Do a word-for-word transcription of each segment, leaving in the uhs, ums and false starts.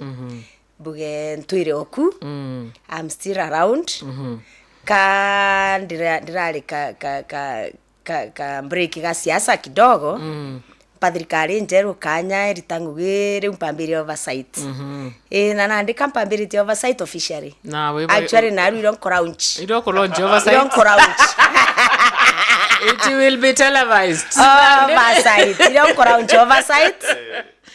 Mhm. Mbuge ntwire oku. Mm. I'm still around. Mhm. Ka ndira-, ndirari ka, ka, ka, ka, ka break ga siasa kidogo. Mm. Mpa thirikari njeru kanya irita ngugi riu mpambiritie oversight. Mhm. Ii, na nandika mpambiritie oversight officially. Na wi ba-, actually, naru irio nkora launch. Irio ku launch oversight. Irio nkora launch. It will be televised. Oversight. Irio nkora launch oversight.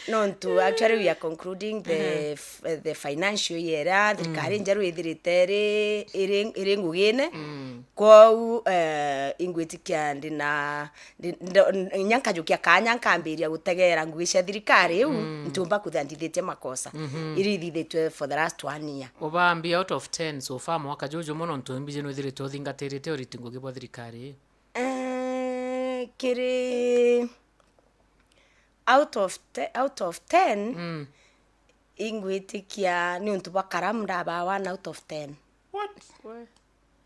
Nontu actually we are concluding the, mhm, f-, the financial year iria thirikari, mm, njeru ithirite iri, iri, iri ngugine. Mm. Kwou, eh, ingwitikia ndina, ndi-, ndo-, n-, inya nkajukia kanya nkambiria gutegeera ngugi cia thirikari iu, mm, ntiumba kwithira nthithitie makosa, mhm, iria ithithitue for the last one year. Ubambi out of ten so far mwaka juju mono ntu mbiji nwithiritwe uthingatirite uriti ngugi bwa thirikari iu? Eh, kiri out of te-, out of ten, mm, ingwitikia ni untu bwa karamu ndabaa one out of ten. What? We.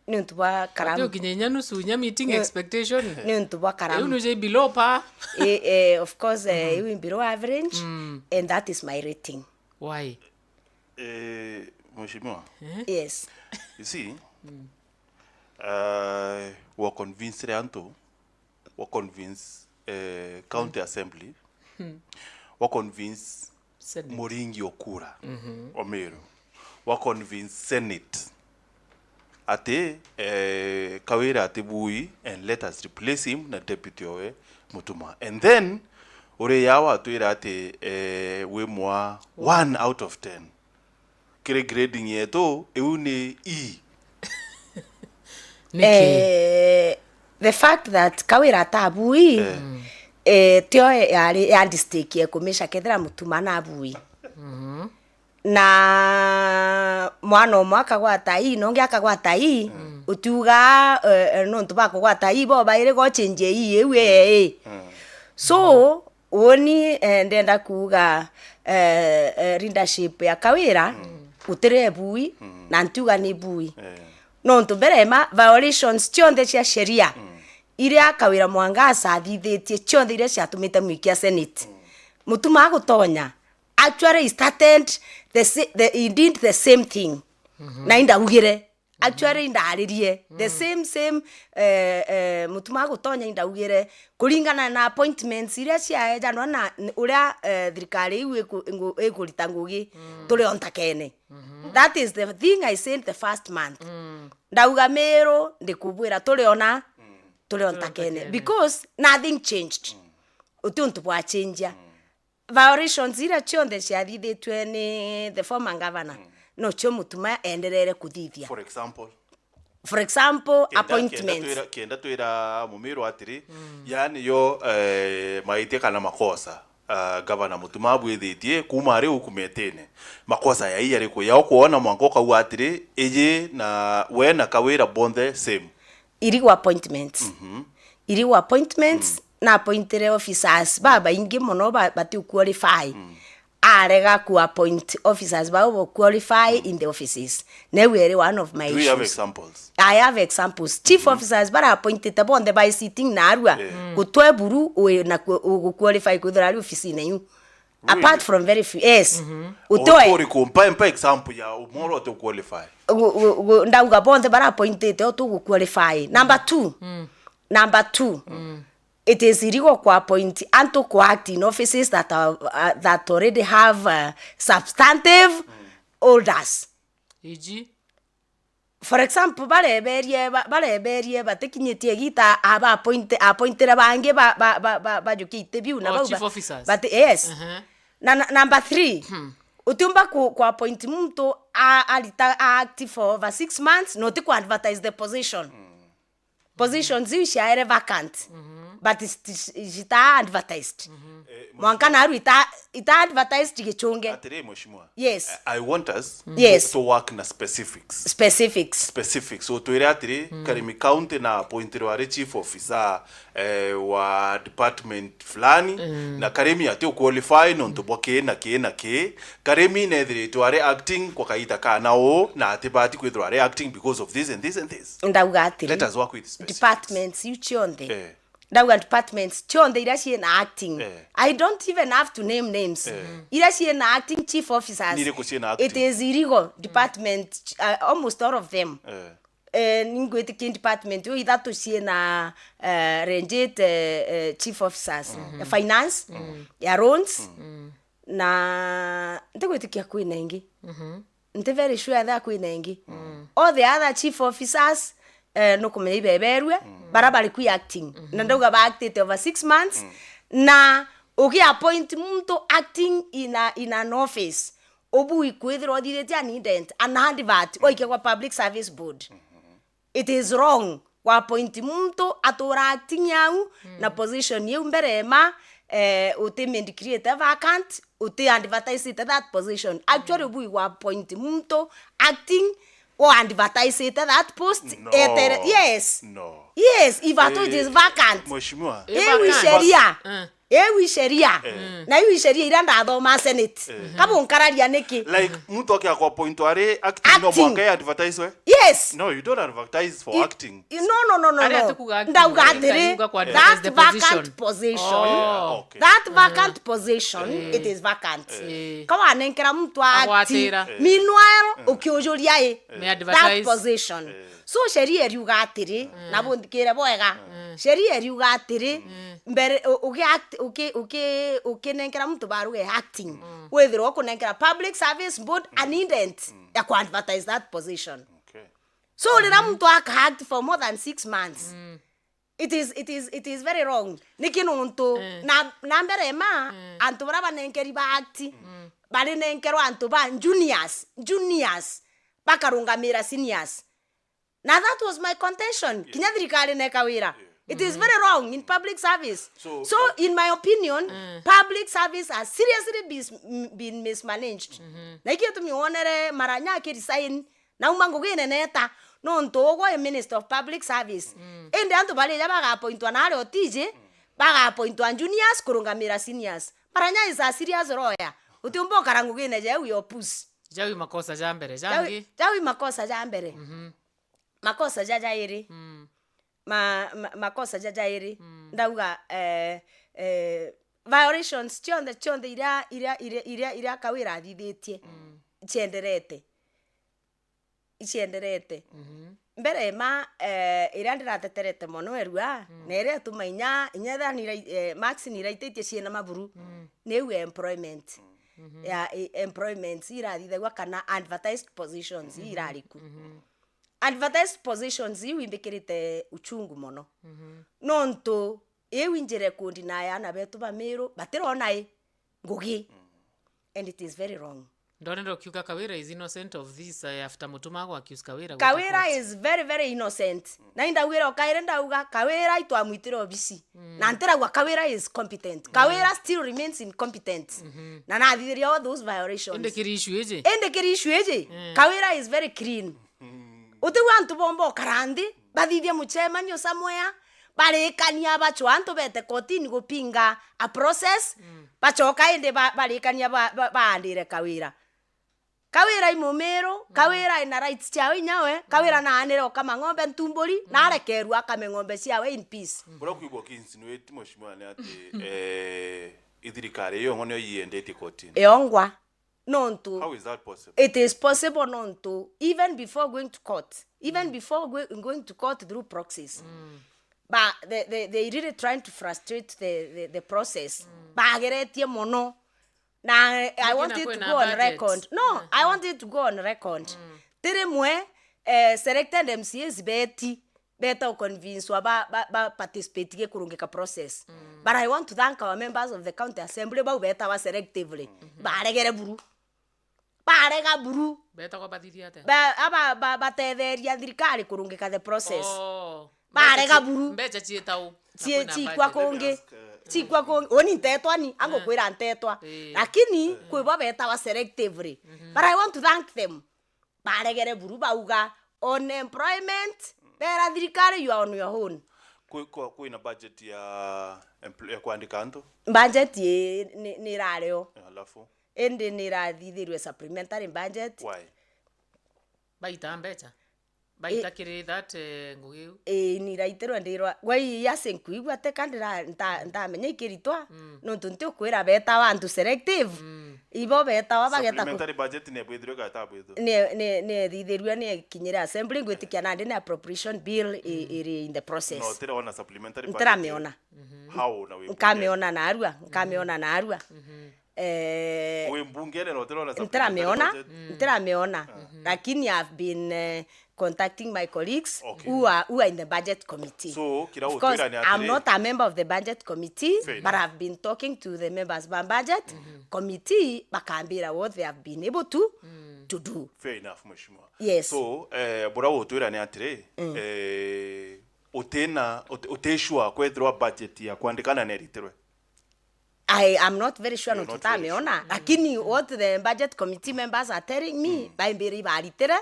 Ni untu bwa karamu. Ati ukinya inya nusu, inya meeting expectation. Ni untu bwa karamu. Iu nuje below par. Eh, eh, of course, eh, mhm, iu below average, mm, and that is my rating. Why? Eh, Mheshimiwa. Eh? Yes. You see, mm, uh, wa convince antu, wa convince, eh, county, mm, assembly, mm, wa convince Senate. Muringi Okura, mhm, wa Meru, wa convince Senate ati, eh, Kawira ati bui and let us replace him na deputy owe Mutuma. And then uri ya watwira ati, eh, wi mwa one out of ten. Kiri grading yetu, iu ni E. Niki? Eh, the fact that Kawira atabui, eh, eh, tio yari ya district ya kumisha kethira Mutuma nabui. Mhm. Na mwana umwe akagwata E, na ungi akagwata E, mm, utiuga, eh, eh, nontu bakugwata E, bo bairi go change E iu, eh, eh. Mm. So, Uuni, eh, ndenda kuuga, eh, eh, leadership ya Kawira, mm, gutiri bui, mm, na ntiuga ni bui. Eh. Nontu mbere ma violations cionthe cia sheria, mm, iria Kawira Mwangaza athithitie, cionthe iria ciatumite mwikia Senate, mm, Mutuma agutonya, actually he started the sa-, the, he did the same thing. Mhm. Na indaugire. Actually, ndaaririe the, mm, same, same, eh, eh, Mutuma agutonya indaugire, kuringana na appointments iria ciaejanwa na n-, uria, eh, thirikari iu iku-, ingu-, ikurita ngugi, mm, turi o ntakene. Mhm. That is the thing I said the first month. Mm. Ndauga, Miru, ndikubwira turi ona, mm, turi o ntakene. Turi o ntakene. Because nothing changed. Mm. Uti untu bwachenjia. Mm. Violations iria cionthe ciathithitue ni the former governor, mm, nocio Mutuma enderere kuthithia. For example? For example, kenda, kenda appointments. Twira, kenda twira Mumiru atiri, mm, yani yo, eh, maitia kana makosa, ah, governor Mutuma abwithitie kuma ari ukumetene. Makosa yai yariku? Yao kwona mwanka ukauga atiri, iji na we na Kawira bonthe same. Irigwa appointments. Mhm. Irigwa appointments, mm, na appointire officers babaingi mono ba-, bati qualify. Mm. Arega ku appoint officers bao bo qualify, mm, in the offices. Neu eri one of my issues. Do you have examples? I have examples. Chief, mhm, officers bara appointite bonthe by sitting narua. Yeah. Mm. Gutwe buru wi na ku-, ugu qualify kwithira ari ofisine iu. Apart from very few, yes. Mhm. Utoe. Uriku, mpa, mpa example ya umwe uria uti qualify. Gu-, gu-, gu-, ndauga bonthe bara appointite o tugu qualify. Number two. Mm. Number two. Mm. It is illegal ku appoint antu ku act in offices that are, uh, that already have, uh, substantive, mm, orders. Iji. For example, bareberie ba-, bareberie batikinyitie igita aba appoint-, appointire bangi ba-, ba-, ba-, ba-, bajukia iti biu na bau chief ba-, officers. But yes. Uh-huh. Na, na, number three, hmm, utiumba ku, ku appoint muntu a, arita, a act for over six months, na uti ku advertise the position. Hmm. Positions iu ciaere vacant, mhm, but cita advertised. Mhm. Eh, mwanka naru ita, ita advertised gichunge. Atiri, Mheshimiwa. Yes. I, I want us, yes, to work na specifics. Specifics. Specifics. So, twire atiri, mm, Karimi County na appointirwe ari chief officer, eh, wa department fulani, mm, na Karimi ati qualify nontu bwa ki na ki na ki. Karimi nethiritwe ari acting kwa kaita kana uu, na atibati kwithirwa ari acting because of this and this and this. Ndauga atiri, let us work with specifics. Departments iu cionthe, eh, Ndauga departments cionthe iria ciina acting. Eh. I don't even have to name names. Eh. Iria ciina acting chief officers. Ni iriku ciina acting? It is illegal department, uh, almost all of them. Eh. Eh, ningwitikia department iu ithatu ciina, eh, rangit, eh, eh, chief officers. Ya finance, ya loans, na ntigwitikia kwina ingi. Nti very sure that kwina ingi. All the other chief officers, eh, nukumenya ibeberue, bara bari kwi acting. Na ndauga ba actite over six months, na ugi appoint muntu acting in a, in an office, ubui kwithirwa uthithitie an indent, an advert, oike kwa Public Service Board. It is wrong gwa appoint muntu atura acting au na position iu mbere ema, eh, uti made create vacant, uti advertisite that position. Actually, bui gwa appoint muntu acting, o advertisite that post. No. Etere, yes. No. Yes, if at all it is vacant. Mheshimiwa. Iu i sheria. Iu i sheria. Na iu i sheria iria ndathoma Senate. Kabu nkararia niki? Like, muntu akia kwa appointwa ari acting, no mwanka advertise we? Yes. No, you don't advertise for acting. No, no, no, no. Aria no. Tukuga acting, ndauga atiri, that vacant position. Oh. Yeah, okay. That vacant position, it is vacant. Eh. Kawanenkera muntu acting. Agwatira. Meanwhile, ukiujuria i, that position. So, sheria iriuga atiri, na bunthikire bwega. Sheria iriuga atiri, mbere, u-, uki act-, uki-, uki-, ukinenkera muntu baruga acting, withirwa ukunenkera Public Service Board an indent ya ku advertise that position. Okay. So, riria muntu aka act for more than six months, it is, it is, it is very wrong. Niki nontu, na, na mbere ma, antu baria banenkeri ba act, bari nenkerwa antu ba juniors, juniors, bakarungamira seniors. Na that was my contention. Kinya thirikari neka wira. It is very wrong in public service. So, so, in my opinion, public service has seriously bis-, m-, been mismanaged. Na ikio tumi wonere Maranya aki resign, nauma ngugine neta, nontu ugwe i Minister of Public Service. Indi antu barija baga appointwa na ari otiji, baga appointwa juniors kurungamira seniors. Maranya is a serious lawyer. Utiumba ukara ngugine jeu yo puss. Jau i makosa ja mbere, jangi? Jau i makosa ja mbere. Makosa ja jairi. Ma-, ma-, makosa ja jairi. Ndauga, eh, eh, violations cionthe, cionthe iria, iria, iria, iria, iria Kawira athithitie, cienderete. Icienderete. Mbere ma, eh, iria ndirateterete mono erua, na iria ituma inya, inya ethira nira-, eh, marks niraititie ciina maburu, niu employment. Ya, eh, employments irathithagua kana advertised positions irariku. Advertised positions iu imbikirite uchungu mono. Nontu iu injira ikundi na aana betu ba Miru, batirona i ngugi. And it is very wrong. Ndonere ukiuga Kawira is innocent of this, eh, after Mutuma agwa accuse Kawira gwitia court. Kawira is very, very innocent. Na indaugira o kairi ndauga, Kawira itwamwitire obisi. Na ntirauga Kawira is competent. Kawira still remains incompetent. Na nathithiria all those violations. Indi kiri issue iji? Indi kiri issue iji, Kawira is very clean. Utiu antu bomba ukara nthi, bathithie mucemanio somewhere, barikania bachwa antu bete kotini gupinga a process, bachoka indi ba-, barikania ba-, ba-, baandire Kawira. Kawira i Mumiru, Kawira ena rights ciawe inyawe, Kawira naanire ukama ng'ombe ntumburi, na arekerua akame ng'ombe ciawe in peace. Buria kwigua kiinsinuate, mheshimiwa, ni ati, eh, ithirikari iyo ng'o niyo yiendetie kotini. Yongwa. Nontu how is that possible? It is possible nontu even before going to court, even before go-, going to court through proxies, ba, they, they, they really trying to frustrate the, the, the process. Bageretie mono. Na I, I wanted to go on record. No, I wanted to go on record. Ti rimwe, eh, selected M C As beti beta uconvincwa ba, ba, ba participate gi kurungika process. But I want to thank our members of the county assembly bau betawa selectively. Baregere buru. Barega buru. Betagwa bathithia atia? Ba, aba, ba, batetheria thirikari kurungika the process. Oh. Barega buru. Mbeca cietau? Cikwa kungi. Cikwa kungi. Uni ntetwa ni, angukwira ntetwa. Eh. Lakini kwi bo betawa selectively. But I want to thank them. Baregere buru bauga, "Unemployment, bera thirikari, you are on your own." Kwi-, kwa-, kwina budget ya empl-, ya kwandika antu? Budget i-, ni, ni irari o. Alafu? Indi ni irathithirwe supplementary budget. Why? Baita mbeca? Baita kiri that, eh, ngugi iu. Ii, ni raitirwe ndirwa. Gwa i yase nkuigua teka ndira-, nta-, ntamenya ikiritwa, nontu nti ukwira betawa antu selective. Ibo betawa bageta ku- Supplementary budget ni bwithirwe gata bwithirwe? Ni, ni, ni ethithirue ni kinyire assembly, ngwitikia nandi ni appropriation bill i-, iri in the process. No, utira ona supplementary budget. Ntiramiona. How na wi mbunge? Nkamiona narua, nkamiona narua. Eh, wi mbungene na utira ona supplementary budget? Ntiramiona, ntiramiona. Lakini I've been, eh, contacting my colleagues who are, who are in the budget committee. So, kira utwira ni atiri, I'm not a member of the budget committee, but I've been talking to the members ba budget committee, bakambira what they have been able to, to do. Fair enough, mheshimiwa. Yes. So, eh, bura utwira ni atiri, eh, utina, ut-, uti sure kwethirwa budget ya kwandikana neritirwe? I am not very sure. You're not very sure. Nontu tamiona, lakini what the budget committee members are telling me, baimbiri ibaritire,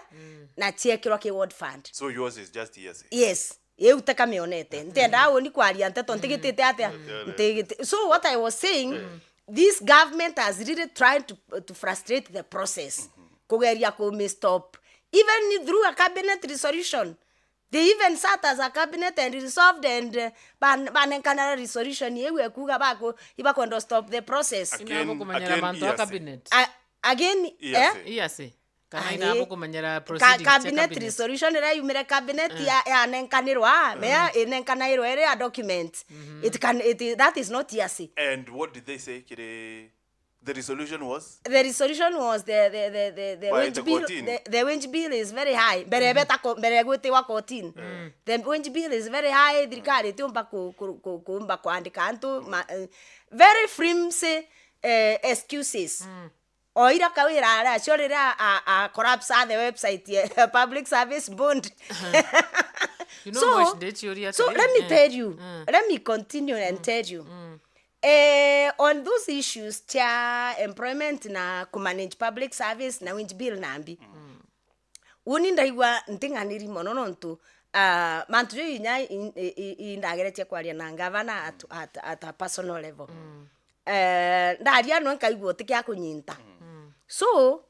na ciekirwa ki ward fund. So yours is just hearsay? Yes. Iu teka mionete. Ntenda uni kwaria nteto, ntigitite atia? Ntigiti-, so what I was saying, this government has really tried to, to frustrate the process. Kugeria ku stop. Even through a cabinet resolution, they even sat as a cabinet and resolved and, uh, ban-, banenkana resolution iu ekuga baku-, ibakwenda stop the process. Again, again, mantu a hearsay. Cabinet. A-, again, eh? Hearsay. Hearsay. Kana ina bukumenyera proceedings cia cabinet. Cabinet resolution iria yumire cabinet ya, yanenkanirwa, meya inenkanairwe iri a document. It can, it, that is not hearsay. And what did they say kiri The resolution was? The resolution was the, the, the, the, the wage bill, the, the wage bill is very high. Mbere beta ko-, mbere gwitiwa kotini. The wage bill is very high, thirikari itiumba ku-, ku-, ku-, kuumba kwandika antu ma-, eh, very flimsy, eh, excuses. O ira Kawira aria acio riria a, a, a collapse the website ya Public Service Board. You know, so, so let me tell you, let me continue and tell you. Eh, on those issues cia employment na ku manage public service na wage bill na mbi. Uni ndaigua nting'aniri mono nontu, ah, mantu jau inya i-, i-, i-, indageretie kwaria na ngavana at, at, at a personal level. Eh, ndaria no nkaigua utikia kunyinta. So,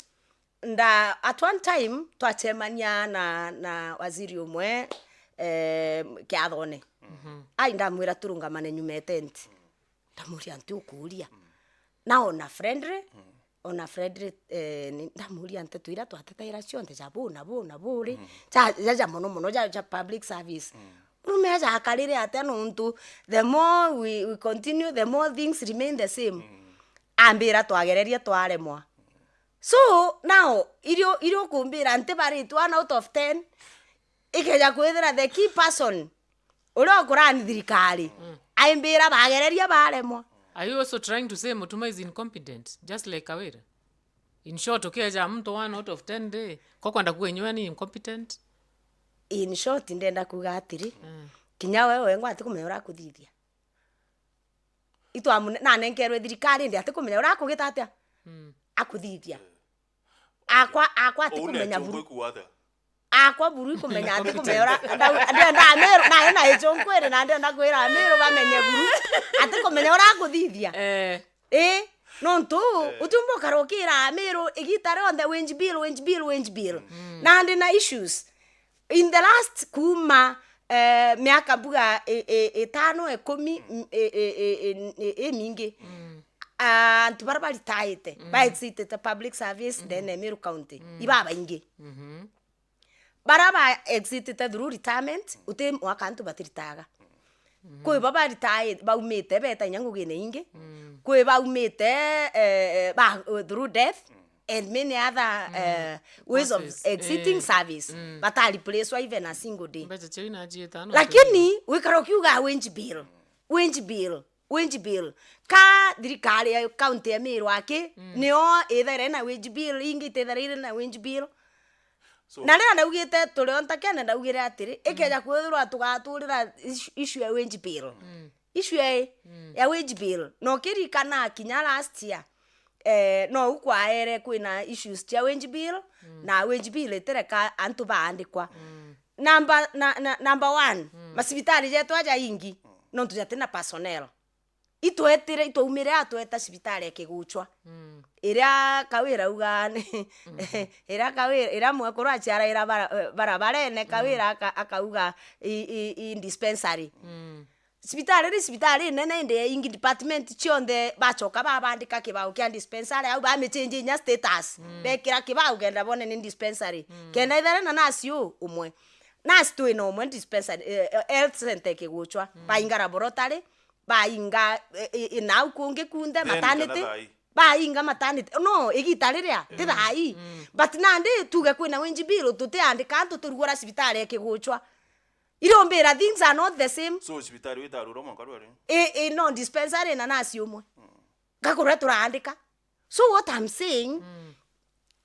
nda, at one time, twacemania na, na waziri umwe, eh, kiathone. Ai, ndamwira turungamane nyuma ya tent. Ndamuria, "Nti ukuria?" Na ona friendly, ona friendly, eh, ni, ndamuria nteto iria twatetaira cionthe, ja bu na bu na bu ri, ja, ja, ja mono mono, ja, ja public service. Murume aja akarire atia nontu the more we, we continue, the more things remain the same. Ambira twagererie twaremwa. So, now, irio, irio kumbira nti baritwe one out of ten, ikeja kwithira the key person uria ukurani thirikari, aimbira bagereria baremwa. Are you also trying to say Mutuma is incompetent, just like Kawira? In short, ukieja muntu one out of ten ri, ko kwenda kuga inywe ni incompetent? In short, ndenda kuga atiri, kinya wewe wengwa atikumenya urakuthithia. Itwamune-, nanenkerwe thirikari, ndi atikumenya uria akugita atia? Akuthithia. Akwa, akwa atikumenya buru. Akwa buru ikumenya atikumenya uria, nda-, ndenda Amiru, na ena ichunkwiri, na ndenda kwira Amiru bamenye buru. Atikumenya uria akuthithia. Eh. Ii, nontu utiumba ukara ukira Amiru igita rionthe wage bill, wage bill, wage bill. Na ndi na issues. In the last, kuuma, eh, miaka mbuga i-, i-, itano, ikumi, m-, i-, i-, i-, i-, imingi. Antu baria baritaite, ba exitite public service ndene ya Meru County, ibabaingi. Baria ba exitite through retirement, uti mwaka antu batiritaga. Kwi ba baritae-, baumite beta inya ngugine ingi. Kwi baumite, eh, eh, ba, eh, through death and many other, eh, ways of exiting service. Bata replacewa even a single day. Mbeca ciao inajiita no. Lakini wikara ukiuga wage bill, wage bill, wage bill. Ka thirikari ya county ya Meru aki, nio ithaire na wage bill, ingi itithaire na wage bill. So, na riria ndaugite turi o ntakene, ndaugire atiri, ikeja kwithirwa tugaturira issue, issue ya wage bill. Issue ya, ya wage bill. Na ukirikana kinya last year, eh, no u kwaere kwina issues cia wage bill, na wage bill itireka antu baandikwa. Number, na, na, number one, macibitari jetu aja ingi, nontu jatina personnel. Itwetire, itwaumire atweta cibitari ya Kiguchwa. iria Kawira auga ni, iria Kawira, iria mwekuru aciaraira bara-, eh, barabarene, Kawira aka-, akauga i, i, i dispensary. Cibitari ri cibitari nene, indi ingi department cionthe bacoka babandika kibao kia dispensary, au bamichinjia inya status, bekira kibao kenda bone ni dispensary. Kenda ithare na nasi u umwe. Nasi twina umwe dispensary, eh, eh, health center ikiguchwa. Bainga laboratory, bainga, eh, eh, eh, nau kungi kunthe, then maternity, kana thai. Bainga maternity. No, igita riria, ti thai. But nandi tuge kwina wage bill, tutiandika antu turugura cibitari ikiguchwa. Irombira, things are not the same. So, cibitari witarura mwanka rwari? Eh, eh, no, dispensary na nasi umwe. Gakurwa turaandika. So what I'm saying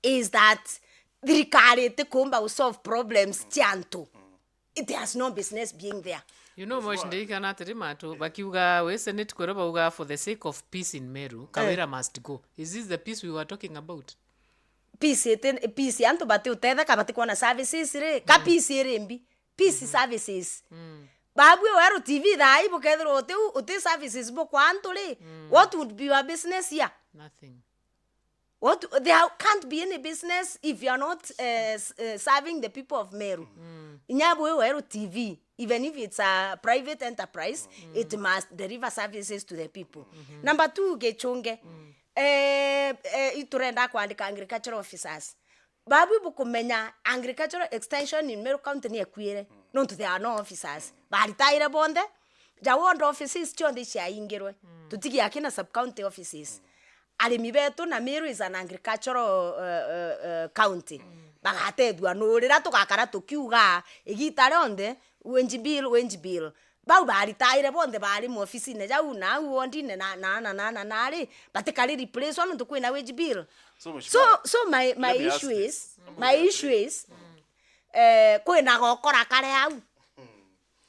is that thirikari itikumba gu solve problems cia antu. It has no business being there. You know, Mheshimiwa, mosh ndirikana atiri matu bakiuga, we Senate kwero bauga, for the sake of peace in Meru, Kawira must go. Is this the peace we were talking about? Peace iti, peace antu bati utetheka, bati kuona services ri? Ka peace iri mbi? Peace services. Babu Weru T V thai bukethirwa uti, uti services bukwa antu ri? What would be your business here? Nothing. What, there can't be any business if you are not, eh, s-, eh, serving the people of Meru. Inya bwi Weru T V, even if it's a private enterprise, it must deliver services to the people. Number two, Gichunge. Eh, eh, iturenda kwandika agricultural officers. Babu bukumenya agricultural extension in Meru County ni ekuire. Nontu there are no officers. Baritaire bonthe. Ja ward offices cionthe iciaingirwe. Tutigi akina sub county offices. Arimi betu, na Meru is an agricultural, uh, uh, uh, county. Bagatethua nu riria tugakara tukiuga igita rionthe, wage bill, wage bill. Bau baritaire bonthe bari mu ofisine jau, na au wondine na, na, na, na, na, na ri, batikari replacewa nontu kwina wage bill. So, Mheshimiwa, so my, my issue is, my issue is, eh, kwina gokora kare au.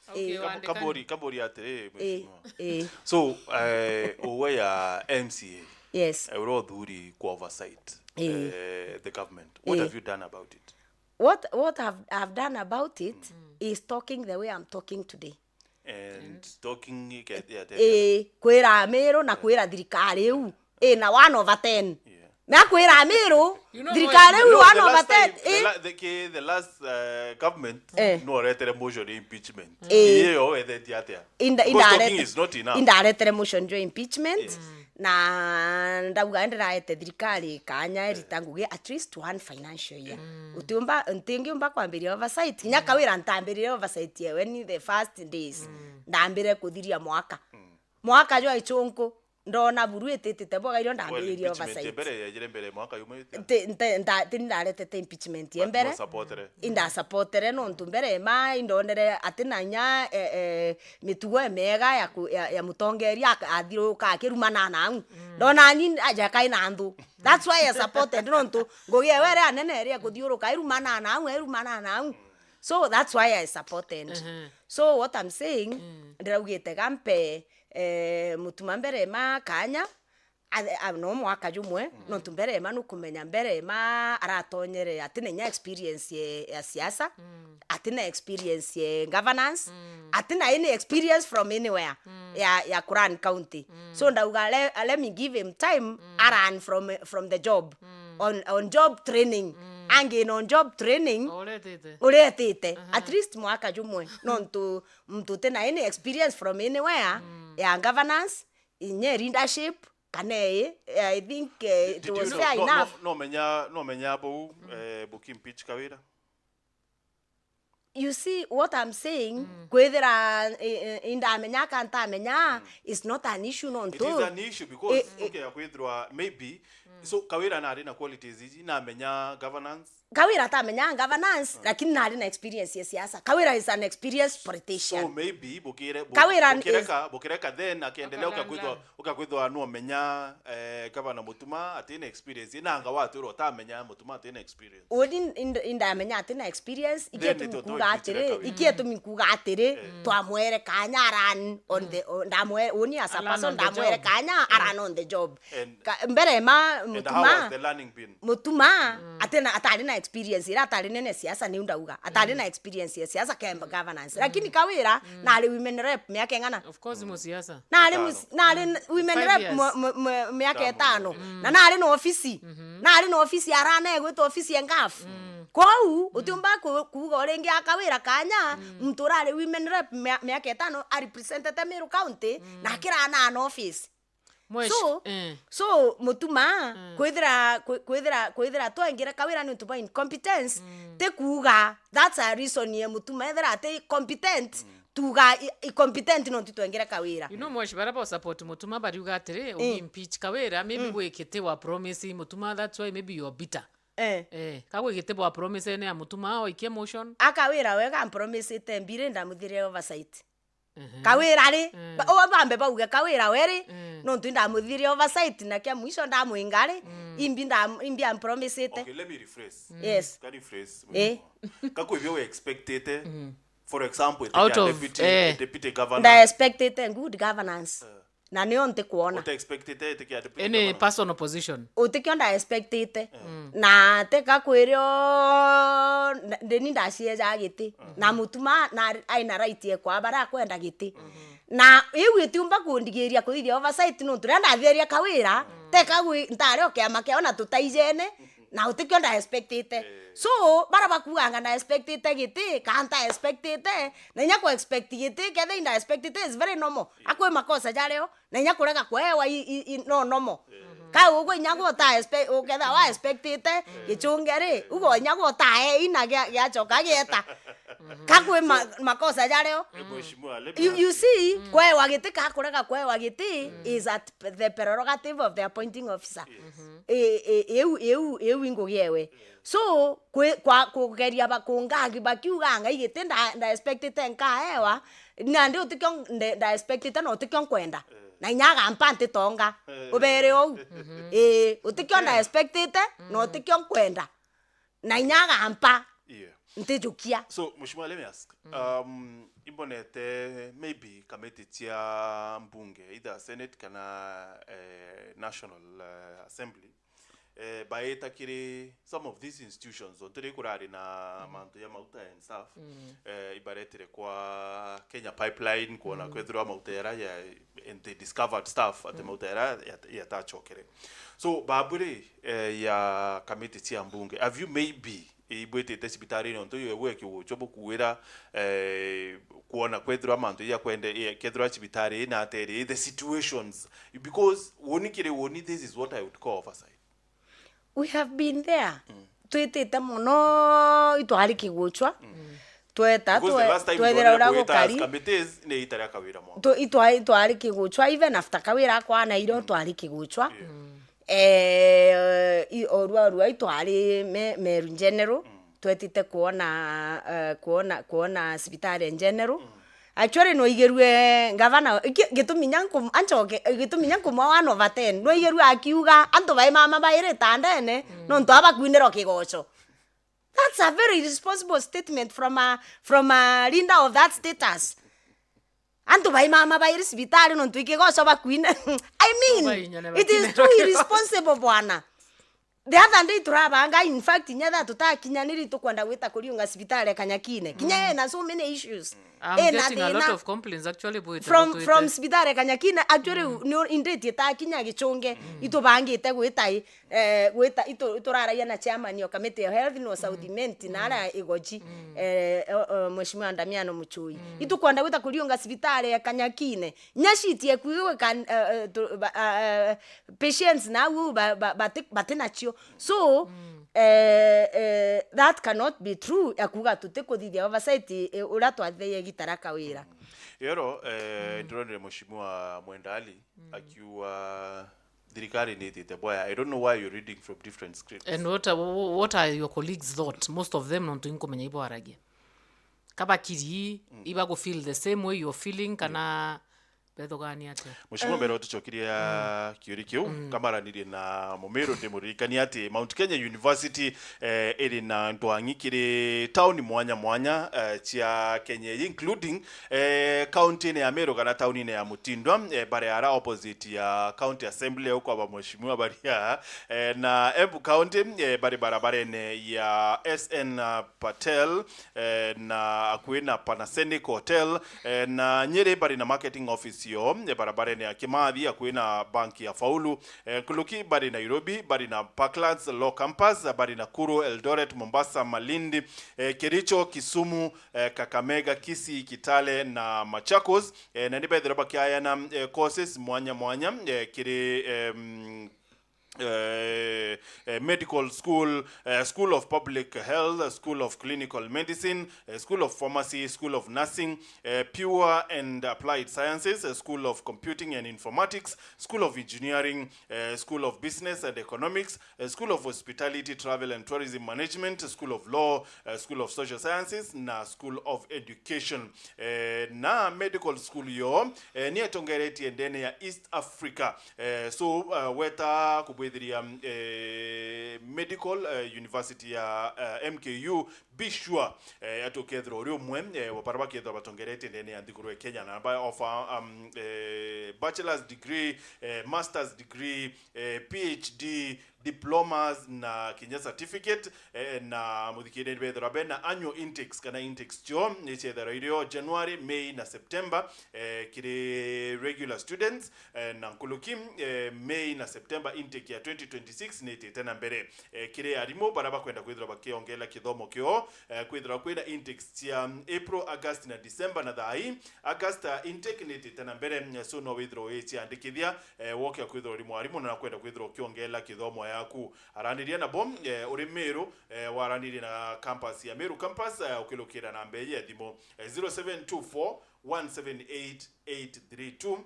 Okay, eh, wandikani. Kaburi, kaburi atiri, eh, Mheshimiwa. Eh. So, eh, uwe ya M C A, yes, eh, ura uthuri kwa oversight, eh, the government. What, eh, have you done about it? What, what I've, I've done about it is talking the way I'm talking today. And talking, yeah, yeah, yeah. Eh, kwira Meru na kwira thirikari iu. Eh, na one over ten. Yeah. Na kwira Meru, you know, thirikari iu, no, one over ten, the last time, the eh, la-, the, ki-, the last, uh, government, eh, no retere motion ya impeachment. Eh. Iyo wethetie atia? Inda-, because talking indarete-, is not enough. Indaretere motion jwa impeachment. Yes. Na ndauga ndiraete thirikari kanya irita ngugi at least one financial year. Utiumba, ntingiumba kwambiria oversight. Kinya Kawira ntambiririe oversight yewe ni the first days. Ndambire kuthiria mwaka. Mwaka jwa ichunku, ndona buru ititite boga irio ndambiririe oversight. Mbere yejire mbere mwaka yuma yutia? Ti, nte-, nda-, ti ndaretete impeachment ye mbere. But mwasapotere. Indasapotere nontu mbere ma indonere ati na inya, eh, eh, mitugo emega ya ku-, ya, ya mutongeria ak-, athiuruka akirumana nau. Ndona ni aja kai na nthu. That's why I supported, nontu ngugi ewe ere anene ere kuthiuruka irumana nau, irumana nau. So that's why I supported. So what I'm saying, ndiraugite gampe, eh, mutuma mbere ma kanya, a, a, no mwaka jumwe, nontu mbere ma nukumenya mbere ma aratonyere, atina inya experience ye, ya siasa, atina experience ye governance, atina any experience from anywhere ya, ya kurun county. So ndauga, le-, let me give him time, arun from, from the job, on, on job training, angi on job training, uretete. Uretete. At least mwaka jumwe, nontu muntu utina any experience from anywhere ya governance, inya leadership, kana ii, I think, eh, it was fair enough. Did, did you know, no, no, no menya, no menya bau, eh, buki impeach Kawira? You see what I'm saying? Kwithira, eh, eh, indamenya ka ntamenya is not an issue, nontu. It is an issue because, eh, eh, okay, kwithirwa maybe, so Kawira nari na qualities iji, namenya governance, Kawira atamenya governance, lakini nari na experience ya siasa. Kawira is an experienced politician. So maybe bukire, bu-, Kawira bukireka, bukireka then akiendelea, akakwithwa, ukakwithwa nuomenya, eh, Governor Mutuma atina experience. Nanga watwira utamenya Mutuma atina experience. Uni ind-, indamenya atina experience. Then igetu nitwe Twitire atiri, Kawira. Iki etumi nkuga atiri, twamwere kanya aran on the, o-, ndamwe-, uni as a Aran person, on the ndamwere job. Kanya aran on the job. And Ka-, mbere ma And how Mutuma, was the learning been? Mutuma, atina, atari na experience, ira atari nene siasa, niu ndauga. Atari na experience ya siasa ke governance. Lakini Kawira, na ari women rep, miaka ing'ana? Of course, musiasa. Na ari Itano. mus-, na ari n-, women Five rep years. mwa-, mwa-, mwa-, miaka Itano. itano. Na na ari na ofisi. Na ari na ofisi arana egwita ofisi ya ngaf. Kwou, utiumba ku-, kuuga uringi a Kawira kanya, muntu urari women rep mia-, miaka itano, a representete Meru County, na akirana na office. Mwesh-, So, eh. so, Mutuma, kwithira, kwi-, kwithira, kwithira twengire Kawira ni untu bwa incompetence, ti kuuga, that's a reason ye Mutuma ethira ati competent, tuuga i-, i competent nontu twengire Kawira. You know, Mwesh, baria ba support Mutuma bariuga atiri, Eh. ugi impeach Kawira, maybe Mm. gwikite wa promise Mutuma, that's why maybe you're bitter. Eh. Eh, ka gwikite bwa promise ene ya Mutuma, oikie motion. A Kawira wega ampromisite mbiri ndamuthirie oversight. Ehe. Kawira ri, Mm. ba-, o bambe bauge Kawira we ri, Mm. nontu ndamuthirie oversight na kia mwisho ndamwinga ri, Mm. imbi ndam-, imbi ampromisite. Okay, let me rephrase. Yes. Can you rephrase? Eh. Kakwibio we expectete, Mm. for example, Out of, deputy, eh. deputy governor. Nda expectete good governance. Eh. Na nio ntikwona. Uta expectete itikia deputy Any governor? personal position. Utikio nda expectite. Mm. Na teka kwirio, na-, ndini ndacieja giti. Mm. Na Mutuma na aina right ekwa bara akwenda giti. Mm. Na iu itiumba kundigiria kuthithia oversight nontu riria ndathiaria Kawira, Mm. teka gwi-, ntari o kiama kiao na tutaijene, na utikio nda expectite. Eh. So, bara bakuanga nda expectite giti, kana nta expectite, na inya ku expect giti, kethira inda expectite is very normal. Akwi makosa jario, na inya kurega kuewa i, i, i, no normal. Eh. Ka ugu inya gwo uta expe-, ukethira wa expectite gichunge ri, ugo inya gwo uta e ina gia, giachoka gieta. Ka kwi ma-, makosa jario. Eh, mheshimiwa, let me You, ask you you. see, kuewa giti ka kurega kuewa giti is at the prerogative of the appointing officer. Yes. I, i, iu, iu, iu ingugi ewe. So, kwi-, kwa kugeria bakungangi bakiuganga igiti nda, nda expectite nkaewa, nandi utikio nde-, nda expectite na utikio nkwenda. Eh. Na inya agampa ntitonga. Eh. Ubere ou. Mhm. Ii, utikio nda expectite na utikio nkwenda. Na inya agampa Yeah. ntijukia. So, Mheshimiwa, let me ask. Um, imbonete maybe kamiti cia mbunge, either Senate kana, eh, National, eh, Assembly, eh, baita kiri some of these institutions, ontiri kurari na mantu ya mauta and stuff, eh, ibaretire kwa Kenya Pipeline, kuona kwethirwa mauta yara ya, and they discovered stuff, ati mauta yara yat-, yatachokere. So, babwire, eh, ya kamiti cia mbunge, have you maybe ibwitite cibitari-ini ontu iwe bwe kiguchwa bukuwira, eh, kuona kwethirwa mantu ya kwende, eh, kethirwa cibitari ina ateri, the situations, because woni kiri woni, this is what I would call oversight. We have been there. Mm. Twitite mono, itwari kiguchwa. Mm. Tweta, Because the twe-, last time twethira twonire uria kwita as gukari. committees, ni ita ria Kawira mwa. Tu-, itwa-, itwari kiguchwa, even after Kawira akwana iro, twari kiguchwa. Yeah. Eh, i-, orua, orua itwari me-, Meru General, twetite kuona, eh, kuona, kuona cibitari ya General. Actually, nwaigirue ngavana, iki-, gitumi nya nkum-, anchoke, gitumi nya nkumwa one over ten. Nwaigirue akiuga, "Antu bai mama bairi itandene, nontu abakwinirwa kigoco." That's a very responsible statement from a, from a leader of that status. Antu bai mama bairi cibitari nontu ikigoco bakwine. I mean, Bainyane it is bakinero too kigoco. irresponsible, bwana. The other day turabanga, in fact, inya thaa tutakinyaniri tukwenda gwita kuriunga cibitari ya Kanyakine. Kinya ena so many issues. I'm Ena getting a lot thina. of complaints actually, bwite from, butwite. from cibitari ya Kanyakine, actually, ni inditie takinya Gichunge, itubangite gwita i, eh, gwita, itu-, ituraragia na chairman o committee ya health no South Imenti na ara Igoji, eh, o, o, Mheshimiwa Damiano Muchui. Itukwenda gwita kuriunga cibitari ya Kanyakine. Nya sheet ya kuigwe kan-, eh, eh, tu-, ba-, ah, eh, patients na u ba-, ba-, bati-, bati nacio. So, eh, eh, that cannot be true ya kuga tutikuthithia oversight, eh, uria twathithia gitara Kawira. Yero, eh, ndurone Mheshimiwa Mwenda Ali akiuga thirikari ni itite boya. I don't know why you're reading from different scripts. And what are, what are your colleagues thought? Most of them nontu inkumenya ibwaragia. Kabakiri, iba go feel the same way you're feeling, kana bethugania atia? Mheshimiwa, mbere utucokiria kiuri kiu, kamaranirie na Mumiru, ndimuririkania ati Mount Kenya University, eh, iri na ntwang'i kiri tauni mwanya mwanya, eh, cia Kenya ii, including, eh, kaunti-ini ya Meru kana tauni-ini ya Mutindwa, eh, bari ara opposite ya County Assembly, au kwaba mheshimiwa baria, eh, na Embu County, eh, bari barabarene ya S N Patel, eh, na akui na Panasonic Hotel, eh, na Nyeri bari na marketing office yo, eh, barabarene ya Kimathi akui na bank ya Faulu, eh, Nkuluki bari Nairobi, bari na Parklands Law Campus, bari Nakuru, Eldoret, Mombasa, Malindi, eh, Kericho, Kisumu, eh, Kakamega, Kisii, Kitale na Machakos, eh, na ni bethirwa bakiayana, eh, courses mwanya mwanya, eh, kiri, em, eh, eh, Medical School, eh, School of Public Health, School of Clinical Medicine, eh, School of Pharmacy, School of Nursing, eh, Pure and Applied Sciences, eh, School of Computing and Informatics, School of Engineering, eh, School of Business and Economics, eh, School of Hospitality, Travel and Tourism Management, School of Law, eh, School of Social Sciences na School of Education. Eh, na medical school yo, eh, ni etongeretie ndene ya East Africa. Eh, so, eh, weta kubwithiria, eh, medical, eh, university ya, eh, M K U, be sure, eh, ati ukethirwa uri umwe, eh, wa baria bakethirwa batongeretie ndene ya nthiguru ya Kenya, na ba offer, um, eh, bachelor's degree, eh, master's degree, eh, P H D, diplomas na kinya certificate, eh, na muthikiriria bethirwa bena annual intakes kana intakes cio ni ciethirwa irio January, May na September, eh, kiri regular students, eh, na nkuluki, eh, May na September intake ya twenty twenty-six ni itite na mbere. Eh, kiri arimu baria bakwenda kwithirwa bakiongela kithomo kio, eh, kwithirwa kwina intakes cia April, August na December, na thaa ii August, ah, intake ni itite na mbere, eh, so no withirwa wiciandikithia, eh, woke kwithirwa uri mwarimu na nakwenda kwithirwa ukiongeela kithomo yaku. Araniria nabo, eh, uri Meru, eh, waranirie na campus ya Meru campus, eh, ukilukira namba iji ya thimu, eh, zero seven two four one seven eight eight three two,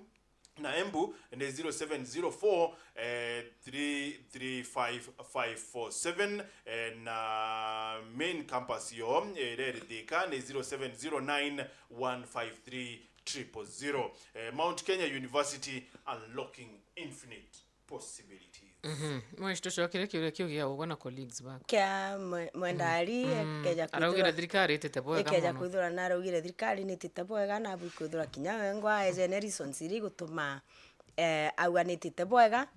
na Embu ni zero seven zero four, eh, three three five five four seven, eh, na main campus yo, eh, iria iri Thika ni zero seven zero nine one five three triple zero. Eh, Mount Kenya University, unlocking infinite possibilities. Mhm. Mweshi, tucokere kiuria kiu gia ugwe na colleagues baku. Kia mwe- mwendari, ekeja araugire kwithirwa thirikari itite bwega ekeja mono. Kwithirwa naraugire thirikari nitite bwega, nabu ikwithirwa kinya wengwa ejene reasons iria igutuma, eh, auga nitite bwega.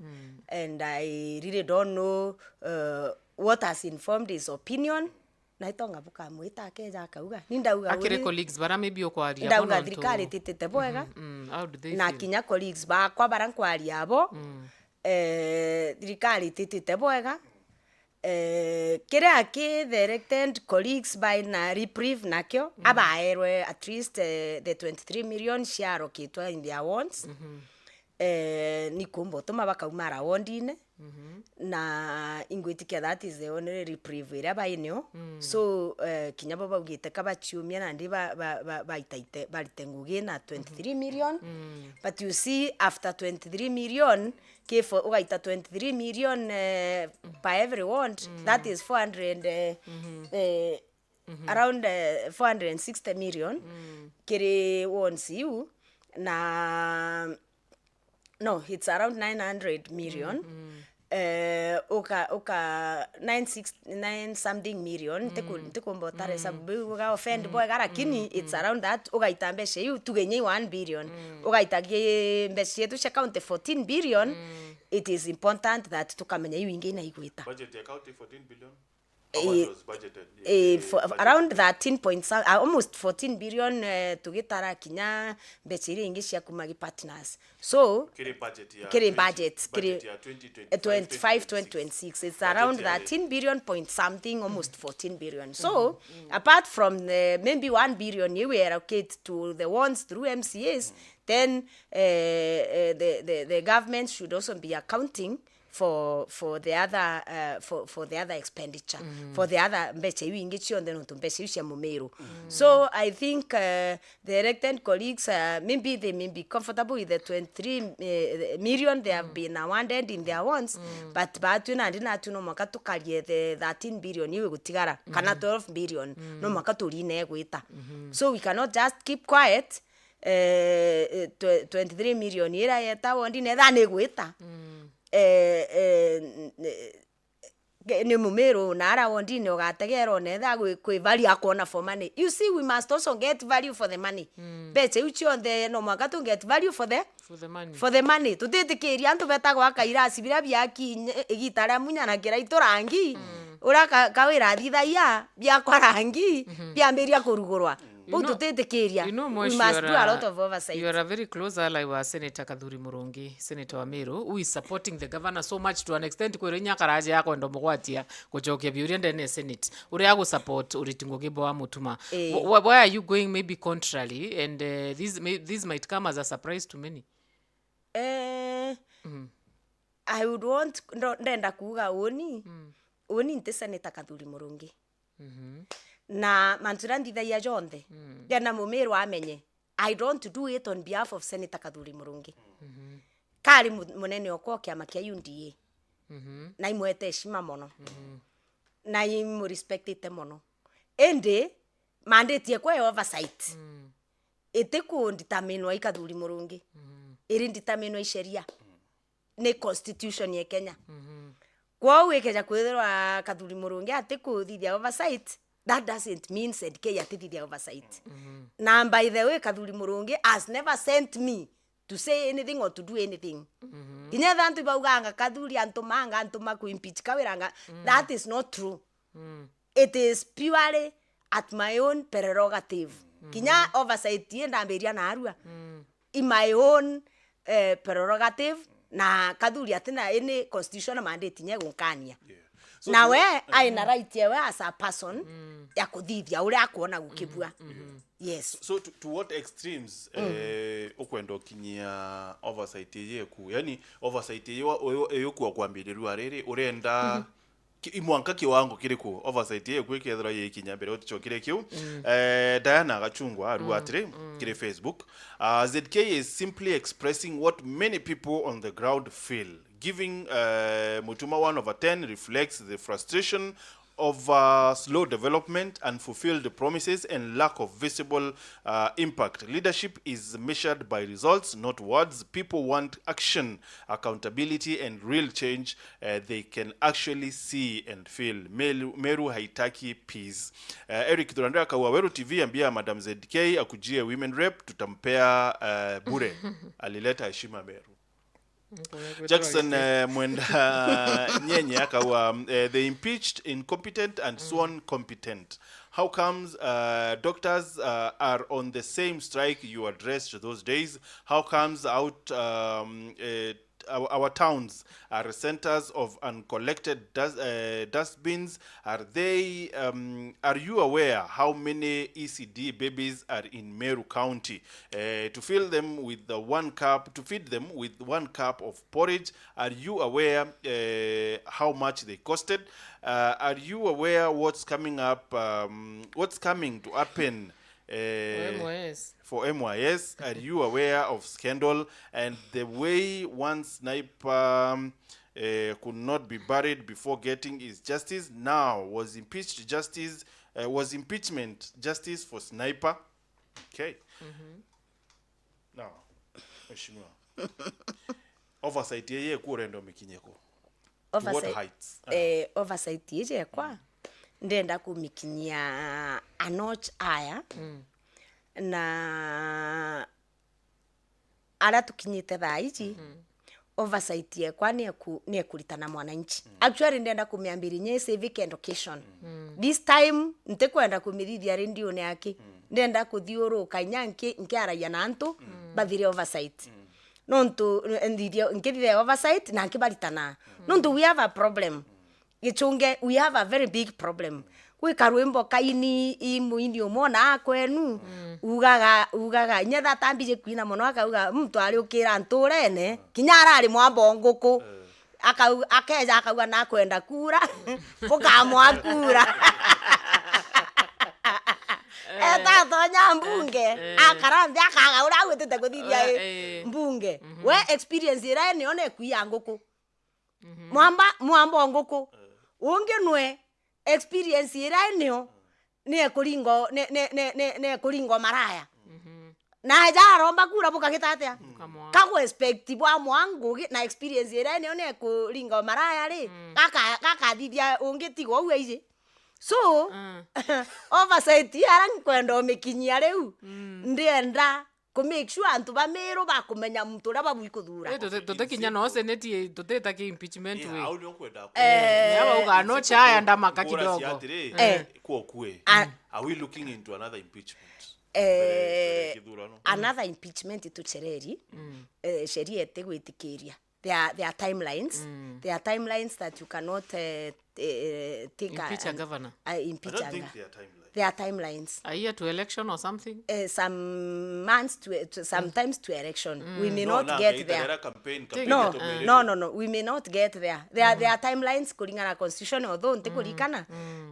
And I really don't know, uh, what has informed his opinion. Na itonga bukamwita akeja akauga. Ni ndauga akiri uri- colleagues bara maybe ukwaria ndauga bo nontu thirikari ititite bwega. Mm, how do they na feel? Kinya colleagues bakwa bara nkwaria abo, eh, thirikari ititite bwega. Eh, kiria ki the elected colleagues by na reprieve nakio, abaerwe at least, eh, the twenty-three million ciarokitwe in their wants. Eh, ni kumba utuma bakaumara wondine. Na ingwitikia that is the only reprieve iria bainio. So, eh, kinya bo baugite ka baciumia nandi ba- ba- ba- baitaite barite ngugi na twenty-three million. But you see, after twenty-three million, kifo ugaita twenty-three million, eh, per every ward, that is four hundred, eh, eh, around, eh, four hundred and sixty million kiri wards iu. Na no, it's around nine hundred million. Eh, uka uka nine six nine something million, ntiku- ntikumba utare sababu biu uga offend bwega, lakini it's around that. Ugaita mbeca iu tuge inya one billion, ugaita gi- mbeca cietu cia county fourteen billion. It is important that tukamenya iu ingi inaigwita. Budget ya county fourteen billion. How much was budgeted? Eh, for, around thirteen point some, ah, almost fourteen billion, eh, tugitara kinya mbeca iria ingi cia kuma gi partners. So kiri budget ya kiri twenty, budget, kiri budget ya twenty twenty-five, eh, twenty-five, twenty twenty-six, it's around thirteen billion point something, almost fourteen billion. So apart from the maybe one billion you we allocate to the ones through M C As, then, eh, eh, the, the, the government should also be accounting for, for the other, uh, for, for the other expenditure, for the other mbeca iu ingi cionthe, nontu mbeca iu cia mumiru. So I think, uh, the elected colleagues, uh, maybe they may be comfortable with the twenty-three, uh, million they have been awarded in their wants, but batwi nandi natu no mwaka tukarie the thirteen billion iu igutigara, kana twelve billion, no mwaka turine gwita. So we cannot just keep quiet eh, eh, twe-, twenty-three million ira yeta wondi netha ni gwita. Mm. Eh, eh, n-, eh, ke-, ni Mumiru na ara wondini ugategerwa netha gwi-, kwi value akwona for money. You see, we must also get value for the money. Mm. Mbeca iu cionthe no mwanka tu get value for the For the money. For the money. Tutitikiria antu beta gwaka irasi biria biaki inye-, igita ria munya na kiraitu rangi. Mm. Uria ka-, kawira athithagia, biakwa rangi, mhm, biambiria kurugurwa. Bau tutitikiria. You know, we must do a lot of oversight. You are a very close ally wa Senator Kathuri Murungi, Senator wa Meru, who is supporting the governor so much to an extent kwira inya karaja ya kwenda mugwatia gucokia biuria ndene ya Senate. Uria agu support Uriti Ngugi Bwa Mutuma. Eh. Wh-, wh-, why are you going maybe contrary and, uh, this may, this might come as a surprise to many? Eh, mm. I would want, ndo-, ndenda kuuga uni, mm, uni nti Senator Kathuri Murungi. Mhm. Na mantu jaria nthithagia jonthe, mm, ndenda Mumiru amenye, I don't do it on behalf of Senator Kathuri Murungi. Mhm. Kari mu-, munene okwa o kiama kia U D A. Mhm. Na imwete heshima mono. Mhm. Na imurespectite mono. Indi, mandate ekwa ya oversight. Mm. Iti kunditaminwa i Kathuri Murungi. Mm. Iri nditaminwa i sheria. Ni constitution ya Kenya. Mhm. Kwou ikeja kwithirwa Kathuri Murungi atikuthithia oversight, that doesn't mean Z K atithithia oversight. Mhm. Na by the way, Kathuri Murungi has never sent me to say anything or to do anything. Mhm. Kinya etha antu ibauganga Kathuri antumanga, antuma ku impeach Kawira nga, mm, that is not true. Mm. It is purely at my own prerogative. Mm. Kinya oversight ii ndambiria narua. Mm. In my own, eh, prerogative, na Kathuri atina any constitutional mandate inya igunkania. Yeah. So na to we, mm, aina right yewe as a person, mm, ya kuthithia uria akwona gukibua. Mm-hmm. Yes. So to, to what extremes, mm, eh, ukwenda ukinyia oversight iji eku? Yani, oversight iji wa-, uyu-, iyukua kwambirirua riri, urenda, mm-hmm, ki-, imwanka kiwango kiriku oversight iji eku ikethirwa yikinya mbere uticokire kiu? Mm. Eh, Diana Gachungwa arua, mm, atiri, mm, kiri Facebook, uh, Z K is simply expressing what many people on the ground feel. Giving, uh, Mutuma one over ten reflects the frustration of, uh, slow development, unfulfilled promises, and lack of visible, uh, impact. Leadership is measured by results, not words. People want action, accountability, and real change, uh, they can actually see and feel. Meru, Meru haitaki peace. Uh, Eric Thurandira akaua, Weru T V, ambia Madam Z K akujie women rep, tutampea, uh, bure. Alileta heshima Meru. Nkunya kwithirwa Jackson, giti- eh, Mwenda Nyenye akaua, eh, they impeached incompetent and sworn competent. How comes, uh, doctors, uh, are on the same strike you addressed those days? How comes out, um, eh, our, our towns are centers of uncollected dust, uh, dustbins? Are they, um, are you aware how many E C D babies are in Meru County? Uh, to fill them with the one cup, to feed them with one cup of porridge, are you aware, uh, how much they costed? Uh, are you aware what's coming up, um, what's coming to happen, uh, M Y S. For M Y S? Are you aware of scandal and the way one sniper, um, uh, could not be buried before getting his justice? Now, was impeached justice, uh, was impeachment justice for sniper? Okay. Mm-hmm. Now, Mheshimiwa, oversight yeye ku urenda umikinye ku? To what heights? Ah. Eh, oversight iji ekwa, ndenda kumikinyia a notch aya. Mm. Na aria tukinyite thaa iji, mm, oversight yekwa ni eku-, ni ekuritana mwananchi. Mm. Actually, ndenda kumiambiria nye civic education. Mm. This time, ntikwenda kumithithia radione aki. Mm. Ndenda kuthiuruka inya nki-, nkiaragia na antu, mm, bathire oversight. Mm. Nontu, nthithia, nkithithia oversight, na nkibaritana. Mm. Nontu we have a problem. Mm. Gichunge, we have a very big problem. Gwika rwimbo kaini, i muini umwe ona akwenu, mm, ugaga, ugaga, inya thata mbiji kwina mono, akauga, "Muntu ari ukira nturene, kinya arari mwamba o nguku." Eh. Akau-, akeja akauga, "Nakwenda kura, bukamwa kura." Eh. Etatonya mbunge, eh, eh, akara nthi, akaga uria agwitite kuthithia, eh, i, eh, mbunge. Mhm. We experience iria ene yo neku ya nguku. Mhm. Mwamba, mwamba o nguku. Eh. Ungi nwe experience iria enio, mm, ni ekuringo, ni, ni ekuringo maraya. Mhm. Na eja aromba kura bukagita atia? Bukamwaa. Kagu expect bwa mwangugi na experience iria nio ne kuringa o maraya ri, gaka-, gakathithia ungi tiga uu aiji. So, oversight ara nkwenda umikinyia riu, ndienda ku make sure antu ba Meru bakumenya muntu uria babui kuthura. Eh, tute-, tutikinya no seneti, tutita ki impeachment we. Au nio nkwenda. Eh. Ni aba uga no chaya ndamaka kidogo. Atiri, eh, kwa kue. Are we looking into another impeachment? Eh, mbere, mbere githurano. Another impeachment ituchereri, eh, sheria itigwitikiria. There are, there are timelines. There are timelines that you cannot, eh, eh, take a, impeach a an, governor. Uh, impeach I don't a think go-, there are timelines. There are timelines. A year to election or something? Eh, some months to, to sometimes to election. We may not get there. No, no, no, no. We may not get there. There are, there are timelines kuringana na constitution, although ntikurikana.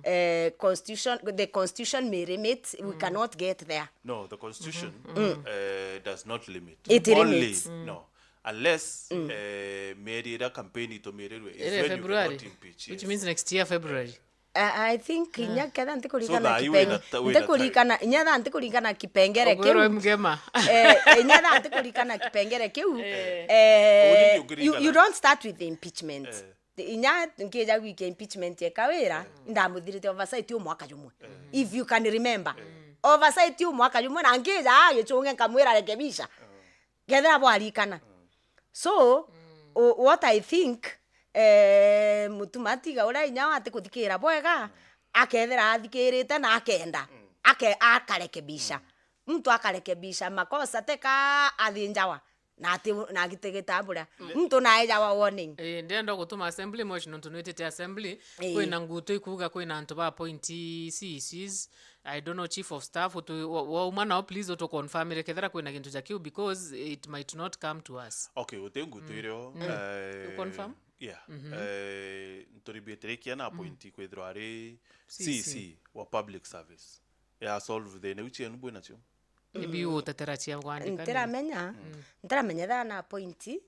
Eh, constitution, the constitution may limit, we cannot get there. No, the constitution, eh, does not limit. It limits. No. Unless, eh, mieri iria campaign itumirirwe is when you cannot impeach, which means next year February. I, I think inya ketha ntikurikana kipeng-, ntikurikana, inya tha ntikurikana kipengere kiu. Eh, inya tha ntikurikana kipengere kiu. Eh, you, you don't start with the impeachment. Inya nkija gwikia impeachment eka wira, ndamuthirite oversight u mwaka jumwe. If you can remember. Oversight u mwaka jumwe, na nkija agicunge nkamwira rekebisha. Kethira bwarikana. So, o-, what I think, eh, Mutuma Tiga uria inya atikuthikira bwega, akethira athikirite na akenda, ake-, akarekebisha. Muntu akarekebisha makosa teka athinjawa, na ati-, na agitegeta buria. Muntu naejawa warning. Eh, ndenda gutuma assembly motion nontu nwitite assembly, kwina ngutu ikuga kwina antu ba appointee C E Cs, I don't know, chief of staff, utu-, wa-, wauma nao, please, utuconfirmire kethira kwina gintu ja kiu, because it might not come to us. Okay, uti ngutu irio, eh, you confirm? Yeah. Eh, nturibitirikia na appointee kwithirwa ari C E C wa public service. Ya solve thina iu cienu bwinacio? Maybe utetera cia kwandika ni? Ntiramenya, ntiramenya ethira na appointee,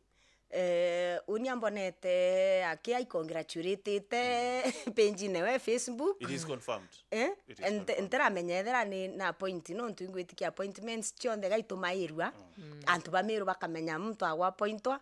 eh, uni ambonete aki ai congratulated page-ine we Facebook. It is confirmed. Eh? It is confirmed. Ntiramenya ethira ni na appoint, nontu ingwitikia appointments cionthe gaitumairua, antu ba Meru bakamenya muntu agwa appointwa.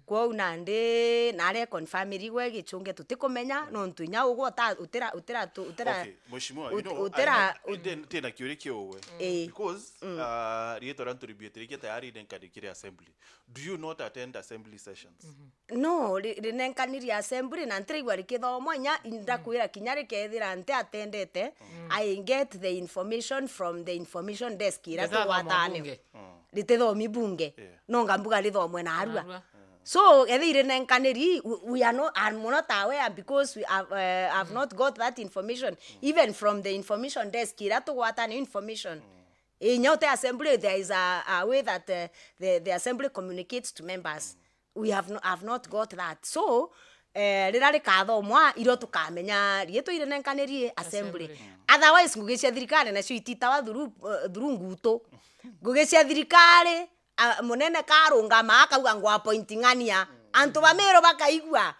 Kwou nandi nare confirm irigwe gicunge tutikumenya, nontu inya ugwe uta-, utira, utira, tu-, utira, okay, Mheshimiwa, you ut-, know, utira, I, I, ut- I, tina kiuria kiu we. Eh. Because, uh, rietwa ria nturibitirikia tayari nenkari kiri assembly. Do you not attend assembly sessions? No, ri-, rinenkanirie assembly na ntiraigua rikithomwa, inya ndakwira kinya rikethira nti attendete, I get the information from the information desk iria tugwatanire. Ritithomi bunge. Yeah. No ngambuga rithomwe narua. Narua. So, ethira irinenkaniri, we, we are not, I'm not aware because we have, uh, have not got that information, even from the information desk iria tugwatanire information. Inya uti assembly, there is a, a way that, uh, the, the assembly communicates to members. We have no, have not got that. So, eh, riria rikathomwa, irio tukamenya riitwa irinenkaniri assembly. Assembly. Otherwise, ngugi cia thirikari nacio ititawa through, uh, through ngutu. Ngugi cia thirikari, a, munene karungama akauga ngwa appoint ng'ania. Antu ba Meru bakaigua.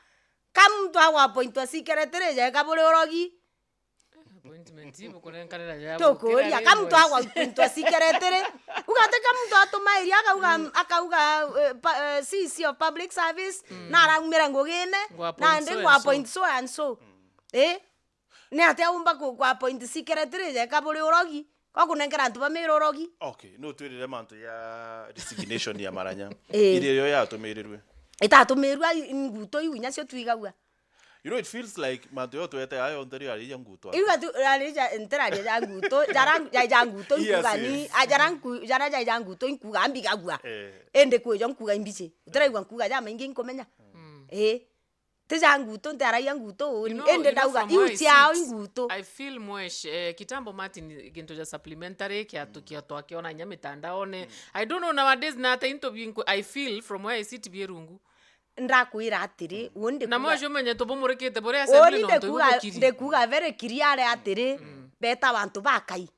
Ka muntu agwa appointwa secretary, jeka buri urogi. Appointment ibu kunenkanira ya tukuria, ka muntu agwa appointwa secretary. Uga ati ka muntu atumairia akauga, akauga, eh, pa-, eh, C E C of public service, na araumira ngugine, nandi ngwa appoint so and so. Eh? Ni atia umba ku, ku appoint secretary jeka buri urogi? Kwa kunenkera antu ba Meru urogi? Okay, no twirire mantu ya resignation ya Maranya. Eh. Iria yo yatumirirwe. Itatumirwa i-, ngutu iu inya cio twigagua. You know, it feels like mantu yo twete ayo ntari ari ya ngutu. Iu atu, ari ja, ntari ja ngutu, jara, ja, ja ngutu. Yes, inkuga ni, yes. A jara nku, jara ja, ja ngutu inkuga mbigagua. Eh. Indi kwi jo nkuga imbici. Utiraigua nkuga ja maingi nkumenya. Eh. Ti ja ngutu, nti araia ngutu uni. You know, indi you know, ndauga, from iu where I ciao sit, ingutu. I feel mwesh, eh, kitambo Martin, gintu ja supplementary, kia tu-, kia twakiona inya mitandaone. I don't know nowadays, na ata into bingu, I feel from where I sit bie rungu. Ndakwira atiri, undi na kuga, mwesh umenye tubumurikite buria assembly undi nontu ndikuga, ibubukirie. Ndikuga very clear atiri, beta bantu bakai.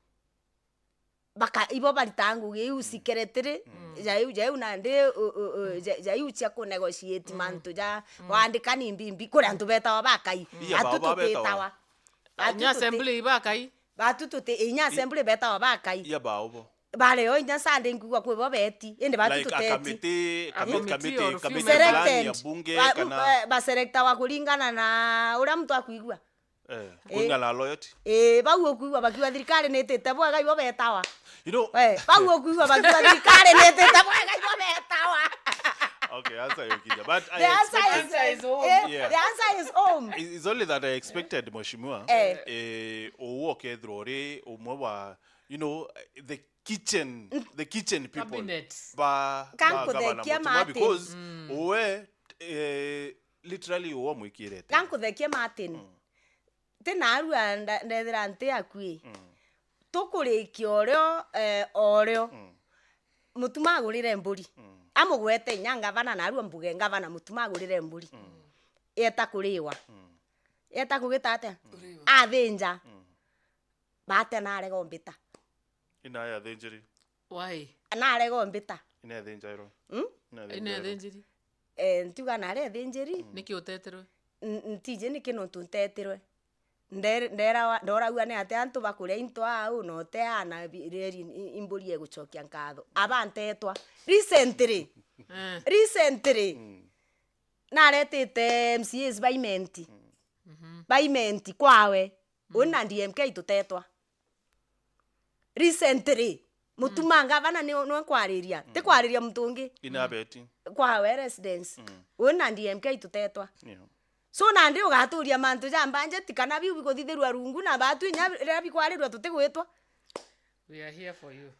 Baka-, ibo baritaga ngugi iu secretary, ja iu, ja iu nandi, u-, u-, u-, ja, ja iu cia ku negotiate mantu ja, waandika ni mbimbi, kuri antu betawa bakai. Iya, atu bao ba betawa. Tutitawa. Atu inya tuti-, assembly ibakai. Batu tuti, inya assembly betawa bakai. Iya, bao bo. Bare o inya Sunday nkuigua kwi bo beti, indi batu tuteti. Like a committee, a committee, committee, or committee fulani ya bunge. Selected. Ba-, kana, eh, ba selectawa kuringana na uria muntu akwigua. Eh, eh, kulingana na loyalty. Eh, bau ukwigua bakiuga thirikari ni itite bwega, ibo betawa. You know, eh, bau ukwigua bakiuga thirikari ni itite bwega, ibo betawa. Okay, answer yo kinya. But I expected. The answer is, eh, yeah, the answer is home. It's only that I expected, Mheshimiwa, eh, eh, uwe ukethirwa uri umwe wa, you know, the kitchen, mm, the kitchen people. Cabinet. Ba, ba Gavana Mutuma, Martin, because, mm, uwe, eh, literally uwe mwikirete. Kankuthekia Martin. Mm. Ti narua nda-, ndethira nti akui. Mm. Tukurikia urio, eh, urio. Mm. Mutuma agurire mburi. Mm. Amugwete inya ngavana, narua mbuge ngavana, Mutuma agurire mburi. Mm. Yeta kuriwa. Mm. Yeta kugita atia? Kuriwa. Athinja. Mm. Bate narega umbita. Ina ya thinjiri. Why? Narega umbita. Ina ya thinjairwe. Mm? Ina ya thinjairwe. Ina ya thinjiri. Eh, ntiuga nari ethinjiri. Mm. Niki utetirwe? N-, ntiji niki nontu ntetirwe. Nde-, nderawa-, ndoragua ni atia antu bakuria into au, na uteana bi-, reri i-, imburi egucokia nkatho. Aba ntetwa. Recently. Eh. Recently. Mm. Naretite M C As ba Imenti. Mm. Mhm. Ba Imenti kwawe. Mm. Uni na D M K tutetwa. Recently, Mutuma, mm, ngavana ni, niwe nkwariria. Mm. Ti kwariria muntu ungi. Ina beti. Kwawe residence. Mm. Uni na D M K tutetwa. Yeah. So nandi ugaturia mantu ja budget kana biu bikuthithirua rungu na batu inya riria bikwarirua tutigwitwa. We are here for you.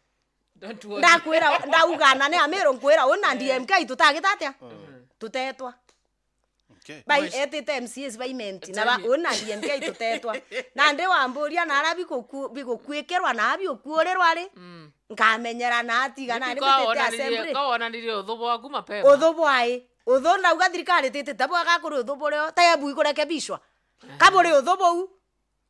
Don't worry. Ndakwira, ndauga na ni Amiru nkwira, uni na, eh, D M K tutagita atia? Mm. Tutetwa. Okay. Bai etite M C As ba Imenti, na ba, uni na D M K tutetwa. Nandi wamburia na ara biguku-, bigukwikirwa na biukuurirwa ri, mm, nkamenyera na atiga na ni mbitite assembly. Ka wonanirie uthu bwaku mapema. Uthu bwai. Uthu ndauga thirikari ititite bwega kuri uthu burio, tebu ikurekebishwa. Aha. Kaburi uthu buu.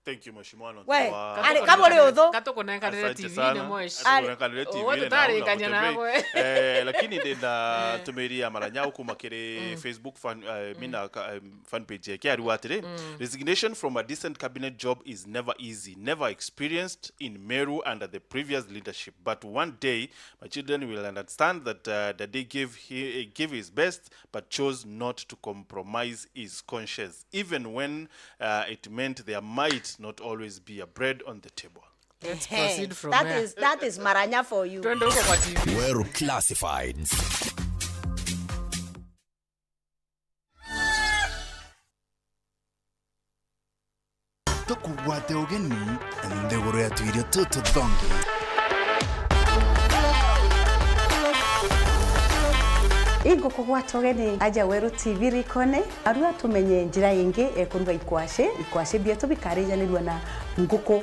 Thank you, Mheshimiwa. We, ari, kaburi uthu. Katukunenkanire T V-ini, mweshi. Katukunenkanire T V-ini, uwe tutarikania nawe. Eh, lakini ndenda, eh, tumiria maranya kuma kiri, mm, Facebook fan, eh, mm, mina ka-, em, fan page yake, ariuga atiri, mm, "Resignation from a decent cabinet job is never easy, never experienced in Meru under the previous leadership. But one day, my children will understand that, uh, Daddy gave, he, gave his best, but chose not to compromise his conscience, even when, uh, it meant there might not always be a bread on the table." Let's proceed from there. That is, that is maranya for you. Twende huko kwa T V. Weru Classifieds. Tukugwate ugeni nthiguru ya tuirio tututhongi. Ingukugwata ugeni aja Weru T V rikone, arua tumenye njira ingi ekuruga ikwashi, ikwashi bietu bikarijanirua na nguku.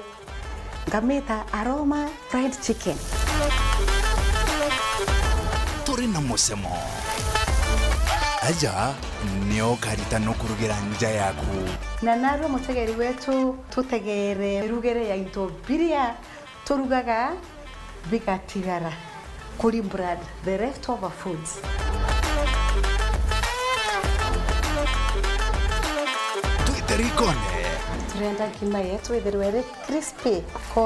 Ngamita aroma fried chicken. Turi na mucemo. Aja nio ukarita nukurugira nja yaku. Na narua mutegeri wetu, tutegere mirugire ya into biria turugaga bigatigara kuri Brad, the leftover foods. Twite rikone. Turenda ngima yetu ithirwe iri crispy.